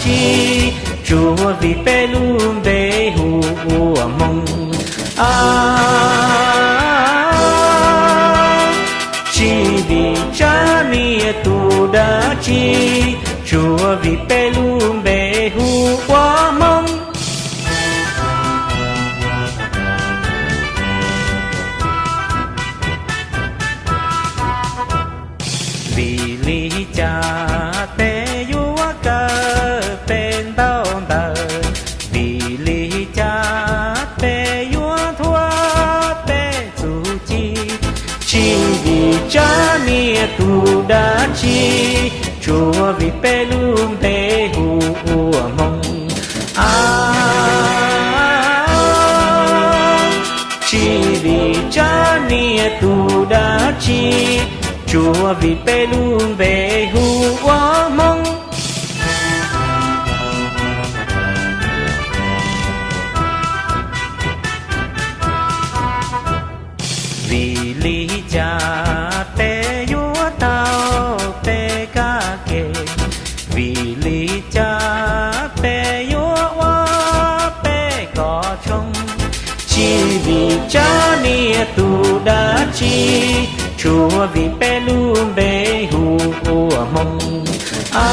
tsi, tsuav vim peb lub npe hu ua Hmoob. A, tsis vim tsab niag tus dab tsi, tsuav vim peb lub npe hu ua Hmoob. Vim li cas peb yuav kaw peb ntaub ntawv? Vim li cas peb yuav thuam peb txuj ci? Tsis vim tsab niag tus dab tsi, tsuav vim peb lub npe hu ua Hmoob. A, tsis vim tsab niag tus dab tsi, tsuav vim peb lub npe hu ua Hmoob. Vim li cas peb yuav tau peb kab ke? Vim li cas peb yuav ua peb kov tshoob? Tsis vim tsab niag tus dab tsi, tsuav vim peb lub npe hu ua Hmoob. A,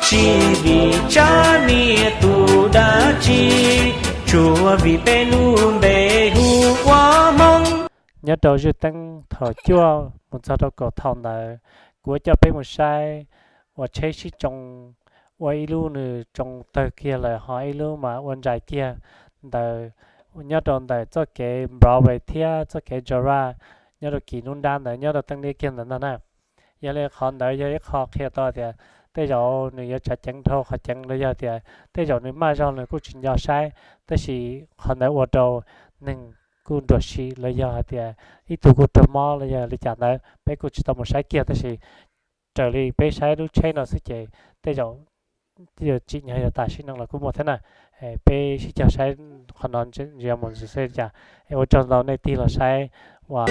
tsis vim tsab niag tus dab tsi, tsuav vim peb lub npe hu ua Hmoob. Nyob rau Zwj Teeb thaum cuaj mus txog rau kaum thaum ntawd, kuv yuav coj peb mus saib ua tsheb sib tsoo, ua ib lub nws tsoo tawg kiag lawm ho ib lub mas ua ntsais kiag ntawd, nyob rau ntawm txoj kev Broadway thiab txoj kev Girard, nyob rau kis nruab nrab ntawd nyob rau teeb liab kiag ntawd ntag na. Yog li qhov ntawd yog ib qho qhia tau tias tej zaum nws yuav tsav ceev dhau qhov ceev los yog tias tej zaum nws maj zog nws kuj tsis nco saib, tab sis qhov ntawd ua rau neeg kuj nruam sim los yog hais tias ib tug kuj raug mob los yog li cas ntawd peb kuj tsis tau mus saib kiag, tab sis raws li peb saib lub tsheb no xwb ces tej zaum tsim nyog yog tas sim neej los kuj muaj thiab na. Peb sib cog saib qhov no ntsia mus ntxiv xwb li cas. Es ua tsaug ntau nej tig los saib uas